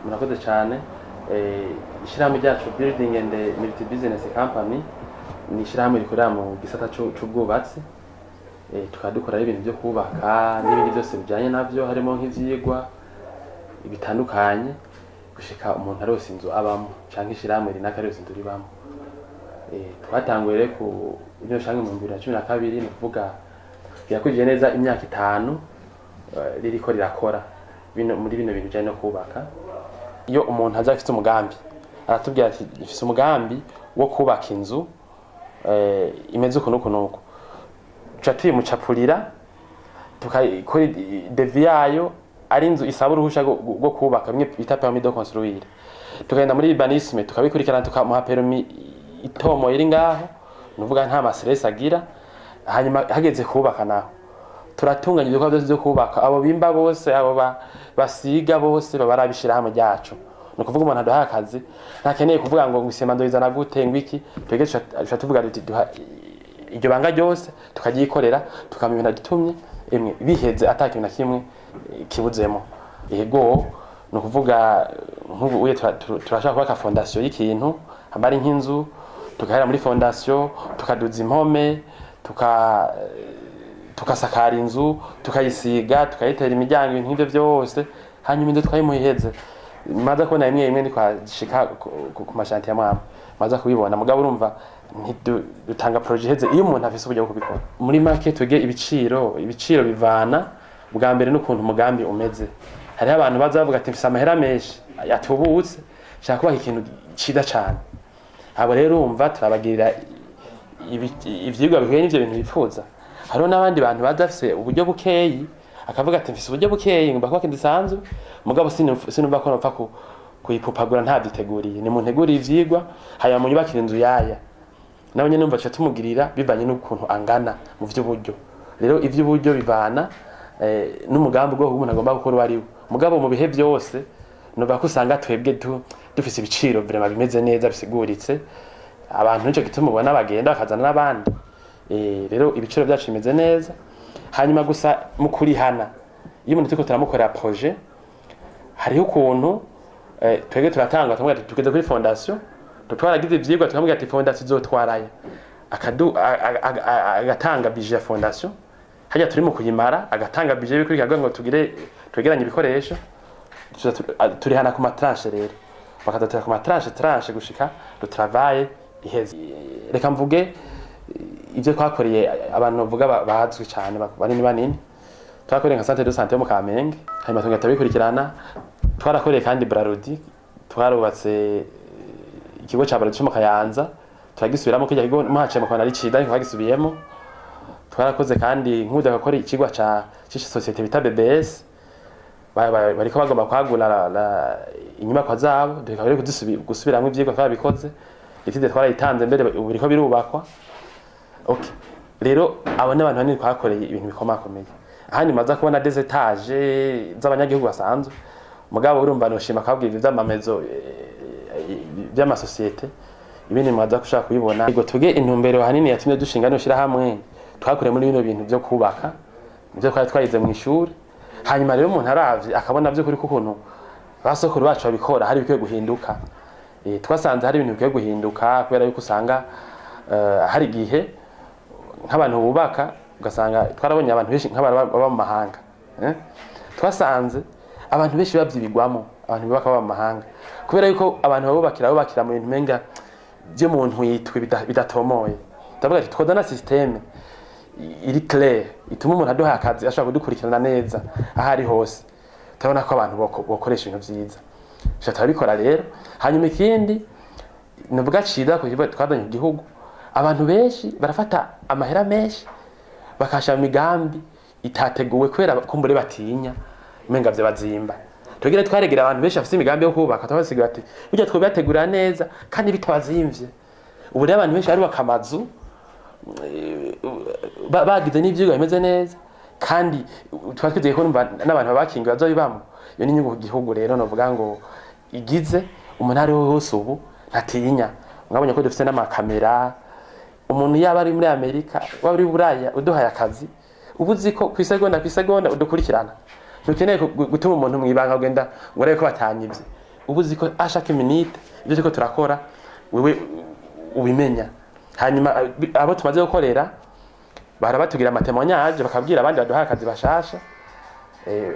Murakoze cyane. Ishyirahamwe ryacu Building and Multi Business Company ni ishyirahamwe rikorera mu gisata c'ubwubatsi. Tukaba dukora ibintu byo kubaka n'ibindi byose bijyanye navyo, harimo nk'ivyigwa bitandukanye gushika umuntu arose inzu abamo canke ishyirahamwe rinaka arose inzu ribamo. Twatanguye rero ku rino shyirahamwe mu 2012, ni ukuvuga rirakwije neza imyaka 5 ririko rirakora bino, muri bino bintu bijanye no kubaka. Iyo umuntu aza afite umugambi, aratubwira ati: "Mfise umugambi wo kubaka inzu imeze uku n'uku n'uku." Tuca tuyimucapurira, tukakora devis yayo, ari inzu isaba uruhusha rwo kubaka, bimwe bita permis de construire. Tukagenda muri urbanisme, tukabikurikirana, tukamuha permis itomo iri ngaho, nuvuga nta ma stress agira. Hanyuma hageze kubaka naho, turatunganya ibikorwa byose byo kubaka. Abo bimba bose, abo basiga bose, baba ari ab'ishirahamwe ryacu. Ni ukuvuga umuntu aduhaye akazi ntakeneye kuvuga ngo isima ndoyizana gute, ngo iki. Twebwe tuca tuvuga duti duha iryo banga ryose, tukaryikorera, tukamenya ibintu adutumye, emwe biheze ata kintu na kimwe kibuzemo. Yego, ni ukuvuga nk'ubu uye turashobora kubaka fondation y'ikintu, haba ari nk'inzu, tugahera muri fondation, tukaduza impome, tukasakara inzu, tukayisiga, tukayitera imiryango, ibintu nk'ivyo byose. Hanyuma inzu twayimuha iheze. Maze kubona rimwe rimwe ntitwashika ku ma chantiers amwe, maze kubibona. Mugabo urumva dutanga projet iheze iyo umuntu afise uburyo bwo kubikora. Muri make, twebwe ibiciro bivana bwa mbere n'ukuntu umugambi umeze. Hariho abantu baza bavuga ati: "Mfise amahera menshi yatubutse, nshaka kubaka ikintu ciza cane." Abo rero urumva turabagirira ivyigwa bihuye n'ivyo bintu bifuza. Hariho n'abandi bantu baza bafise uburyo bukeyi, akavuga ati: "Mfise uburyo bukeyi, ngomba kubaka inzu isanzwe, mugabo sinumva ko nopfa kuyipupagura ntavyiteguriye. Nimuntegurire ivyigwa, hanyuma munyubakire inzu yaya." Nawe nyene numva tuca tumugirira bivanye n'ukuntu angana mu vy'uburyo. Rero ivy'uburyo bivana n'umugambi ubwoko bw'umuntu agomba gukora uwo ari we. Mugabo mu bihe byose nuvuga ko usanga twebwe dufise ibiciro vraiment bimeze neza, bisiguritse abantu. Nico gituma ubona bagenda bakazana n'abandi. Rero ibiciro byacu bimeze neza. Hanyuma gusa mu kurihana, iyo umuntu turiko turamukorera projet, hariho ukuntu twebwe turatanga, tumubwira ati tugeze kuri fondation, twaragize ivyigwa, tukamubwira ati fondation izotwaraya, akadu agatanga budget ya fondation. Hajya turi mu kuyimara, agatanga budget y'ibikurikira kugira ngo tugire twegeranye ibikoresho. Tuza turihana ku ma tranches. Rero bakazatura ku ma tranches tranche gushika le travail iheze. Reka mvuge ibyo twakoreye abantu bavuga bazwi cyane, banini banini. Twakoreye nka centre de santé yo mu Kamenge, hanyuma tugahita bikurikirana. Twarakoreye kandi Brarudi, twarubatse ikigo ca Brarudi cyo mu Kayanza, turagisubiramo. Kijya kigo muhaciye mukabona ari ciza, ariko twagisubiyemo. Twarakoze kandi nk'ubu gakora ikigo ca société bita BBS, bariko bagomba kwagura inyubakwa zabo, duheka rero gusubiramwo ivyigwa. Twabikoze, étude twarayitanze, mbere ubu biriko birubakwa. Okay, rero abo ni abantu banini twakoreye ibintu bikomakomeye. Ahandi maze kubona des étages z'abanyagihugu basanzwe. Mugabo urumva noshima kubabwira ivyo vy'ama maisons vy'amasosiyete, ibindi mwaza kushaka kubibona. Yego, tuge intumbero hanini yatumye dushinga no hamwe, twakoreye muri bino bintu vyo kubaka, nivyo twari twarize mu ishuri. Hanyuma rero umuntu aravye akabona vy'ukuri ko ukuntu basokuru bacu babikora hari bikwiye guhinduka. Twasanze hari ibintu bikwiye guhinduka, kubera yuko usanga hari igihe nk'abantu bubaka, ugasanga twarabonye abantu benshi nk'abantu baba mu mahanga, eh? Twasanze abantu benshi bavyibigwamo, abantu bubaka baba mu mahanga, kubera yuko abantu babubakira mu bintu umenga vyo mu ntwitwi bidatomoye. Ndavuga ati twozana système iri clair, ituma umuntu aduha akazi ashobora kudukurikirana neza aho ari hose. Turabona ko abantu bokoresha ibintu vyiza, tuca turabikora rero. Hanyuma ikindi nuvuga ciza ku kigo twazanye ku gihugu, abantu benshi barafata amahera menshi bakasha mu migambi itateguwe, kubera kumbure batinya umenga vyo bazimba. Tugira twaregera abantu benshi bafise imigambi yo kubaka, tubasigira ati burya twobibategurira neza kandi bitabazimvye. Ubu rero abantu benshi barubaka amazu bagize n'ivyigwa bimeze neza, kandi tuba twizeye ko numva n'abantu babakingiwe bazobibamwo. Iyo ni inyungu ku gihugu. Rero novuga ngo igize umuntu ari we hose ubu ntatinya. Mwabonye ko dufise n'amakamera. Umuntu yaba ari muri Amerika, waba uri Buraya, uduhaye akazi, uba uzi ko kw'isegonda kw'isegonda udukurikirana. Ntukeneye gutuma umuntu mw'ibanga kugenda ngo urebe ko batanyivye. Uba uzi ko à chaque minute ibyo turiko turakora wewe ubimenya. Hanyuma abo tumaze gukorera barabatubwira ama témoignages, bakabwira abandi baduhaye akazi bashasha,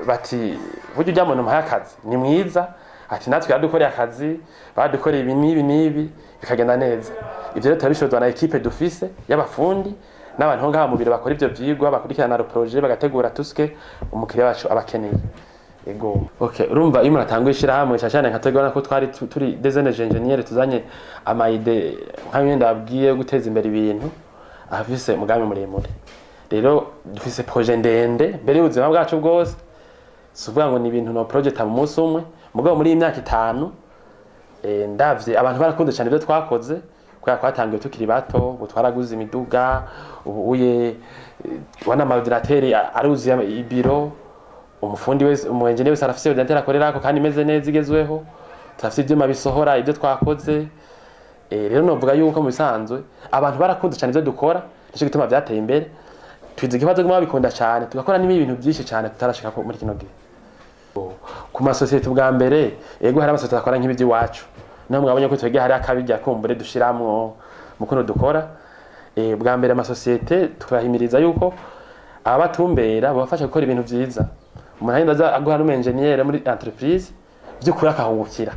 bati: "Burya ujya muntu muhaye akazi ni mwiza." Ati: "Natwe yadukoreye akazi, badukoreye ibi n'ibi n'ibi, bikagenda neza." Ivyo rero turabishobozwa na équipe dufise y'abafundi n'abantu bo ngaha mu biro bakora ivyo vyigwa, bakurikirana le projet, bagategura tout ce que umukiriya wacu aba akeneye. Ego, okay. Urumva, iyo umuntu atanguye ishirahamwe, cyane cyane nka twebwe, ubona ko twari turi des ingénieurs, tuzanye ama idées nka ndabwiye yo guteza imbere ibintu, afise umugambi muremure. Rero dufise projet ndende mbere y'ubuzima bwacu bwose. Si ukuvuga ngo ni ibintu no projet mu munsi umwe, mugabo muri iyi myaka 5, ndavye abantu barakunze cyane ibyo twakoze, kubera twatangiye tukiri bato. Ubu twaraguze imiduga, ubu uye ubona ama ordinateur aruzuye ibiro. Umufundi wese, umu engineer wese arafise ordinateur akorerako kandi imeze neza, igezweho. Turafise ivyuma bisohora ibyo twakoze. Rero novuga yuko mu bisanzwe abantu barakunze cyane ibyo dukora, nico gituma vyateye imbere. Twize ikibazo guma babikunda cyane, tugakora n'ibindi bintu byinshi cyane tutarashika muri kino gihe. Ku masosiyete, bwa mbere, ego, hari amasosiyete akora nk'ibi by'iwacu, naho mwabonye ko twebwe hari akabirya kumbure dushiramwo mu kuntu dukora. Bwa mbere amasosiyete turahimiriza yuko ababatumbera babafasha gukora ibintu vyiza. Umuntu agenda aza aguha n'umu engineer muri entreprise, by'ukuri akahungukira,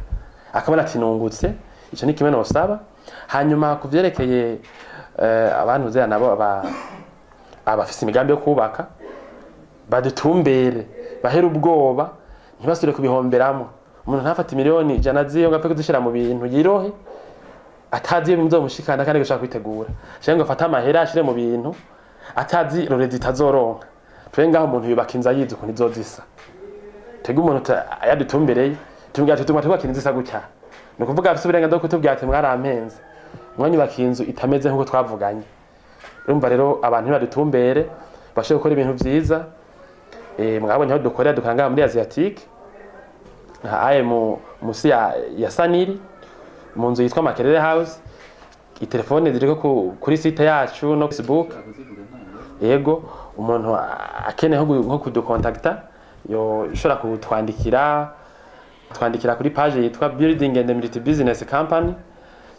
akabona ati: "Nungutse." Ico ni kimwe nosaba. Hanyuma ku vyerekeye abantu zera nabo abafise imigambi yo kubaka, badutumbere, bahere ubwoba, ntibasubire kubihomberamo. Umuntu ntafate miliyoni 100 ziyo ngo apfe kuzishira mu bintu, yirohe atazi iyo bizomushikana kandi gushaka kwitegura, canke ngo afate amahera ashire mu bintu atazi le résultat azoronka. Twe ngaho umuntu yubaka inzu ayizi ukuntu izozisa. Twebwe umuntu yadutumbereye, tumubwira ati: "Tuguma twubaka inzu isa gutya." Ni ukuvuga afise uburenganzira bwo kutubwira ati: "Mwarampenze, mwanyubakiye inzu itameze nk'uko twavuganye." Urumva rero, abantu nibadutumbere bashobore gukora ibintu vyiza. Mwabonye aho dukorera, dukora ngaha muri Asiatique, aye mu musi ya Saniri, mu nzu yitwa Makerere House. Itelefone ziriko kuri site yacu no Facebook. Yego, umuntu akeneye nko kudukontakta, yo ishobora kutwandikira, twandikira kuri page yitwa Building and Multi Business Company,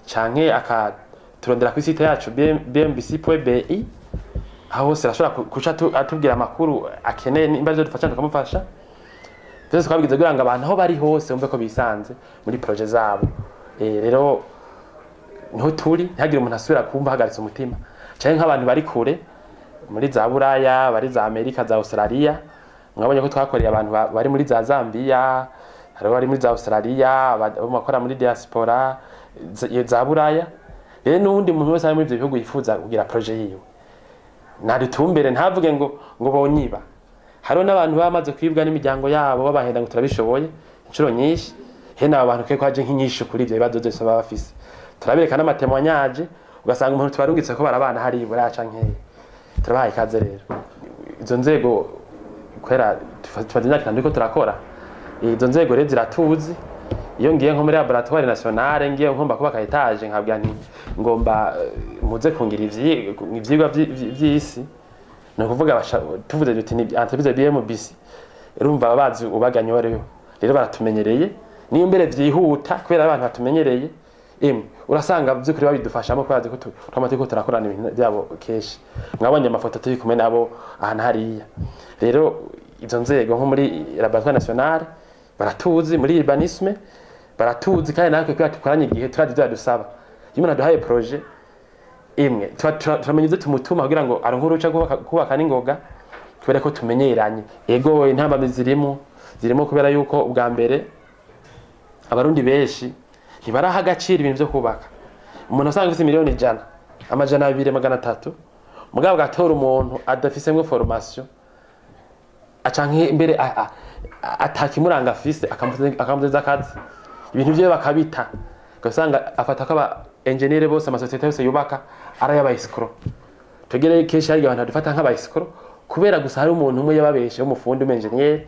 canke akaturondera kuri site yacu bmbc.bi. Aho hose arashobora kuca atubwira amakuru akeneye, nimba arivyo dufasha tukamufasha. Byose twabigize kugira ngo abantu aho bari hose bumve ko bisanze muri projet zabo. Rero niho turi, ntihagire umuntu asubira kumva ahagaritse umutima, canke nk'abantu bari kure muri za Buraya, bari za Amerika, za Australia. Mwabonye ko twakoreye abantu bari muri za Zambia, hariho bari muri za Australia, abo bakora muri diaspora za Buraya. Rero n'uwundi muntu wese ari muri ivyo bihugu yifuza kugira projet yiwe, nadutumbere, ntavuge ngo bonyiba. Hariho n'abantu bamaze kwibwa n'imiryango yabo, babahenda ngo turabishoboye inshuro nyinshi. Hene abo bantu keko haje nk'inyishu kuri ivyo bibazo byose baba bafise. Turabereka n'ama témoignages, ugasanga umuntu tubarungitse ko barabana hari Buraya canke hehe. Turabahaye ikaze rero izo nzego, kubera tumaze imyaka 5 turiko turakora. Izo nzego rero ziratuzi. Iyo ngiye nko muri laboratoire nationale, ngiye ngomba kubaka étage, nkabwira nti: "Ngomba muze kungira ivyigwa vy'isi," ni ukuvuga tuvuze duti ni entreprise BMBC, urumva baba bazi ubaganye uwo ariwe. Rero baratumenyereye, niyo mbere vyihuta kubera abantu batumenyereye. Emwe, urasanga vy'ukuri babidufashamo, kubera bazi ko twama turiko turakorana ibintu vyabo kenshi. Mwabonye amafoto turi kumwe nabo ahantu hariya. Rero izo nzego nko muri laboratoire nationale baratuzi, muri urbanisme baratuzi, kandi natwe kubera dukoranye igihe turazi ivyo badusaba. Iyo umuntu aduhaye projet imwe, turamenya ivyo tumutuma kugira ngo aronke uruca kubaka n'ingoga, kubera ko tumenyeranye. Ego, intambamyi zirimo kubera yuko ubwa mbere Abarundi benshi ntibaraha agaciro ibintu vyo kubaka. Umuntu usanga afise miliyoni 100, 200, 300, mugabo agatora umuntu adafisemwo formation, acanke mbere atakimuranga afise, akamuteza akazi, ibintu vyiwe bakabita. Ugasanga afata ko aba engineer bose, amasosiyete yose yubaka ari ay'aba escrocs. Tugere kenshi hari abantu badufata nk'aba escrocs kubera gusa hari umuntu umwe yababeshe w'umufundi, w'umu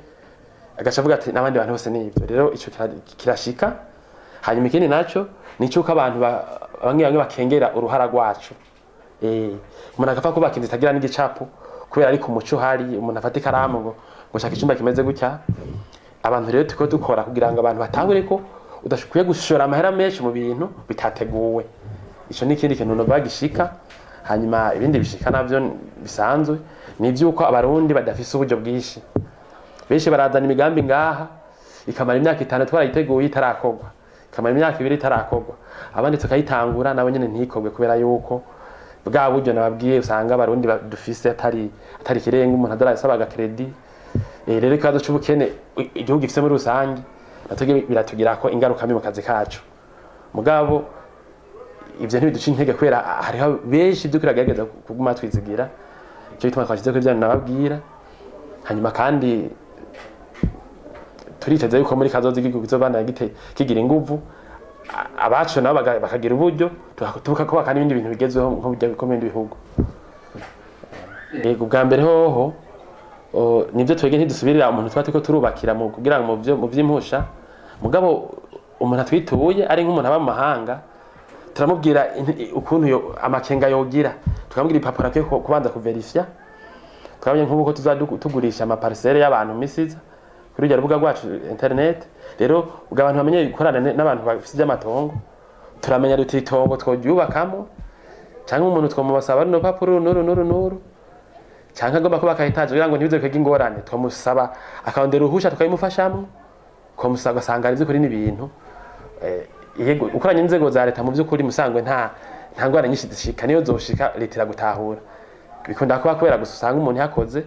agaca avuga ati: "N'abandi bantu bose ni ivyo." Rero ico kirashika. Hanyuma ikindi naco ni c'uko abantu bamwe bamwe bakengera uruhara rwacu. Umuntu agapfa kubaka inzu itagira n'igicapo kubera ariko umuco uhari, umuntu afata ikaramu ngo shaka icumba kimeze gutya. Abantu rero turiko dukora kugira ngo abantu batangure ko Udakwiye gushora amahera menshi mu bintu bitateguwe. Ico ni ikindi kintu nova gishika. Hanyuma ibindi bishika navyo bisanzwe ni ivy'uko Abarundi badafise uburyo bwinshi. Benshi barazana imigambi ngaha, ikamara imyaka 5 twarayiteguye itarakorwa, ikamara imyaka 2 itarakorwa, abandi tukayitangura nabo nyene ntikorwe, kubera yuko bwa buryo nababwiye usanga Abarundi dufise atari ikirenga, umuntu adarasaba agacrédit. Rero ikibazo c'ubukene igihugu gifise muri rusange natwe biratugirako ingaruka mbi mu kazi kacu. Mugabo ivyo ntibiduca intege, kubera hariho benshi vy'ukuri bagerageza kuguma twizigira. Ico gituma twashizeko ivyo nababwira. Hanyuma kandi turiteze yuko muri kazoza igihugu kizobandanya kigira inguvu, abacu nabo bakagira uburyo, tukubaka n'ibindi bintu bigezweho nko bijya mu bindi bihugu. Yego, ubwa mbere hoho nivyo, twebwe ntidusubirira umuntu tuba turiko turubakira mu kugira ngo mu vy'impusha. Mugabo umuntu atwituye ari nk'umuntu aba mu mahanga, turamubwira ukuntu amakenga yogira, tukamubwira ibipapuro akwiye kubanza kuverifya. Twabonye nk'ubu ko tugurisha amaparcelles y'abantu misiza kuri rurya rubuga rwacu internet. Rero ubwo abantu bamenye gukorana n'abantu bafise ivy'amatongo, turamenya duti itongo tworyubakamo canke umuntu twomubasaba runo rupapuro nuru nuru nuru, canke agomba kubaka étage, kugira ngo ntibize kwega ingorane, twamusaba akarondera uruhusha tukabimufashamwo. Twamusaba ugasanga ari vy'ukuri n'ibintu yego, ukoranye n'inzego za leta mu vy'ukuri musangwe nta ngorane nyinshi zishika. Niyo zoshika, leta iragutahura. Bikunda kuba kubera gusa usanga umuntu yakoze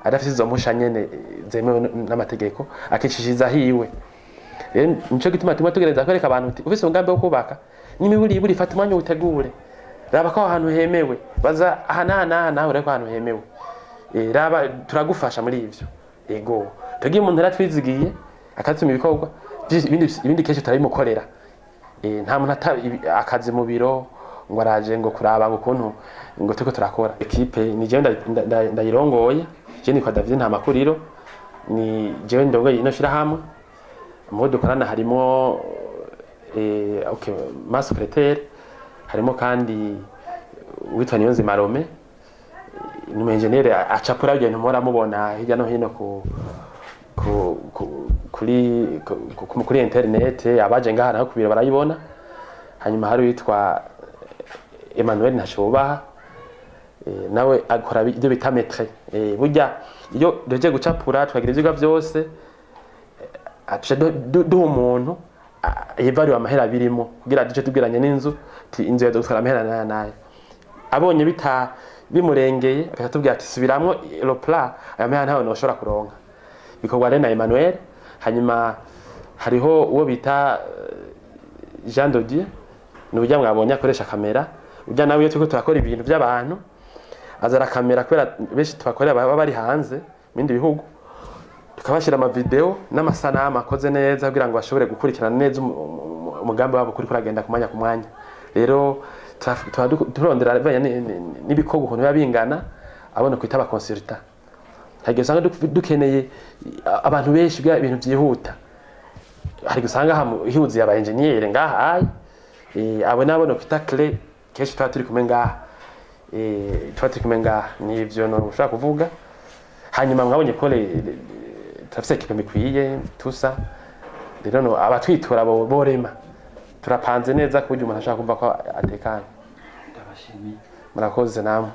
adafise izo mpusha nyene zemewe n'amategeko, akicishiriza hiwe. Rero nico gituma tuma tugerageza kwereka abantu uti ufise umugambi wo kubaka, n'imiburiburi fata umwanya uwutegure, raba ko aho hantu hemewe, baza aha n'aha n'aha n'aha, urebe ko ahantu hemewe. Raba turagufasha muri ivyo. Ego, tugiye umuntu yaratwizigiye akatuma ibikorwa ibindi kenshi turabimukorera. Nta muntu ata akazi mu biro ngo araje ngo kuraba ngo ukuntu ngo turiko turakora. Équipe ni jewe ndayirongoye, je nitwa David Ntamakuriro, ni jewe ndongoye ino shirahamwe. Mu bo dukorana harimo okay, ma secrétaire, harimo kandi uwitwa Niyonzima Rome, ni umu ingénieur acapura ibintu muhora mubona hirya no hino ku, ku, kuri ku, ku, kuri internet. Abaje ngaha naho ku biro barayibona. Hanyuma hari uwitwa Emmanuel Ntashobaha, nawe akora ibyo bita maître. Burya iyo duhejeje gucapura, tukagira ivyigwa vyose, tuca duha umuntu yevariwe amahera birimo, kugira duce tubwiranye n'inzu ti inzu yadutwara amahera naya naya. Abonye bita bimurengeye, agaca atubwira ati subiramwo le plan, aya mahera ntayo noshobora kuronka. Bikorwa rero na Emmanuel. Hanyuma hariho uwo bita Jean de Dieu, ni urya mwabonye akoresha kamera. Urya nawe iyo turiko turakora ibintu by'abantu azara kamera, kubera benshi tubakorera baba bari hanze mu bindi bihugu, tukabashyira amavideo n'amasanamu akoze neza kugira ngo bashobore gukurikirana neza umugambi wabo kuri kuragenda ku mwanya ku mwanya. Rero tuba turondera bivanye n'ibikorwa ukuntu biba bingana, abona kwita aba consultant. Hari igihe usanga dukeneye abantu benshi kugira ibintu byihuta. Hari usanga hihuziye aba engineer ngaha ayi, abo nabo no kwita clé, kenshi tuba turi kumwe ngaha, tuba turi kumwe ngaha. Nivyo no ushobora kuvuga. Hanyuma mwabonye ko turafise équipe mikwiye tusa. Rero no abatwitura borema turapanze neza ku buryo umuntu ashaka kumva ko atekanye. Ndabashimiye. Murakoze namwe.